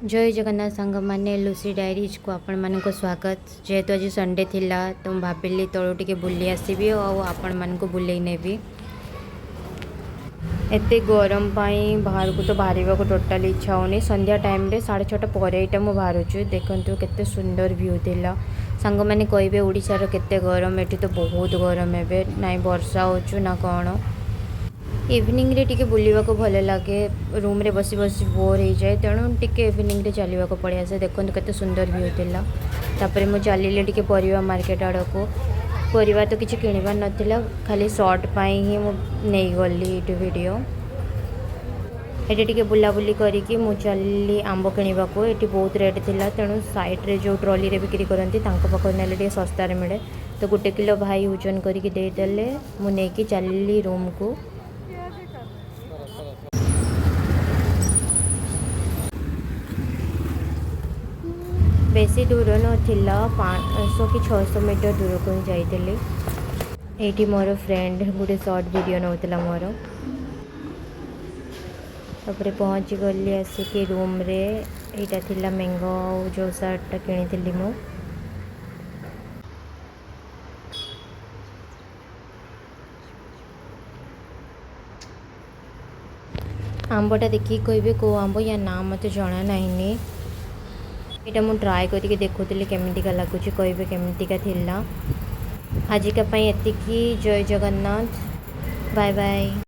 ଜୟ ଜଗନ୍ନାଥ ସାଙ୍ଗମାନେ, ଲୁସି ଡାଇରିଜକୁ ଆପଣମାନଙ୍କୁ ସ୍ୱାଗତ। ଯେହେତୁ ଆଜି ସଣ୍ଡେ ଥିଲା, ତ ମୁଁ ଭାବିଲି ତଳୁ ଟିକେ ବୁଲି ଆସିବି ଆଉ ଆପଣମାନଙ୍କୁ ବୁଲେଇ ନେବି। ଏତେ ଗରମ ପାଇଁ ବାହାରକୁ ତ ବାହାରିବାକୁ ଟୋଟାଲି ଇଚ୍ଛା ହେଉନି। ସନ୍ଧ୍ୟା ଟାଇମ୍ରେ 6:30 ପରେ ଏଇଟା ମୁଁ ବାହାରୁଛି। ଦେଖନ୍ତୁ କେତେ ସୁନ୍ଦର ଭ୍ୟୁ ଥିଲା। ସାଙ୍ଗମାନେ କହିବେ ଓଡ଼ିଶାର କେତେ ଗରମ, ଏଠି ତ ବହୁତ ଗରମ। ଏବେ ନାଇଁ ବର୍ଷା ହେଉଛୁ ନା କ'ଣ। ଇଭିନିଂରେ ଟିକେ ବୁଲିବାକୁ ଭଲ ଲାଗେ। ରୁମ୍ରେ ବସି ବସି ବୋର୍ ହେଇଯାଏ, ତେଣୁ ଟିକେ ଇଭିନିଂରେ ଚାଲିବାକୁ ପଳେଇ ଆସେ। ଦେଖନ୍ତୁ କେତେ ସୁନ୍ଦର ଭ୍ୟୁ ଥିଲା। ତାପରେ ମୁଁ ଚାଲିଲି ଟିକେ ପରିବା ମାର୍କେଟ ଆଡ଼କୁ। ପରିବା ତ କିଛି କିଣିବାର ନଥିଲା, ଖାଲି ସର୍ଟ ପାଇଁ ହିଁ ମୁଁ ନେଇଗଲି ଏଇଠୁ ଭିଡ଼ିଓ। ଏଠି ଟିକେ ବୁଲାବୁଲି କରିକି ମୁଁ ଚାଲିଲି ଆମ୍ବ କିଣିବାକୁ। ଏଠି ବହୁତ ରେଟ୍ ଥିଲା, ତେଣୁ ସାଇଡ଼୍ରେ ଯେଉଁ ଟ୍ରଲିରେ ବିକ୍ରି କରନ୍ତି ତାଙ୍କ ପାଖରୁ ନେଲେ ଟିକେ ଶସ୍ତାରେ ମିଳେ। ତ 1 କିଲୋ ଭାଇ ଓଜନ କରିକି ଦେଇଦେଲେ, ମୁଁ ନେଇକି ଚାଲିଲି ରୁମ୍କୁ। ବେଶୀ ଦୂର ନଥିଲା, 500 କି 600 ମିଟର ଦୂରକୁ ହିଁ ଯାଇଥିଲି। ଏଇଠି ମୋର ଫ୍ରେଣ୍ଡ ଗୋଟେ ସର୍ଟ ଭିଡ଼ିଓ ନେଉଥିଲା ମୋର। ତାପରେ ପହଞ୍ଚିଗଲି ଆସିକି ରୁମ୍ରେ। ଏଇଟା ଥିଲା ମ୍ୟାଙ୍ଗୋ ଆଉ ଯେଉଁ ସାର୍ଟଟା କିଣିଥିଲି ମୁଁ। ଆମ୍ବଟା ଦେଖିକି କହିବେ କେଉଁ ଆମ୍ବ, ୟା ନାଁ ମୋତେ ଜଣା ନାହିଁନି। ଏଇଟା ମୁଁ ଟ୍ରାଏ କରିକି ଦେଖୁଥିଲି କେମିତିକା ଲାଗୁଛି, କହିବେ କେମିତିକା ଥିଲା। ଆଜିକା ପାଇଁ ଏତିକି। ଜୟ ଜଗନ୍ନାଥ, ବାଏ ବାଏ।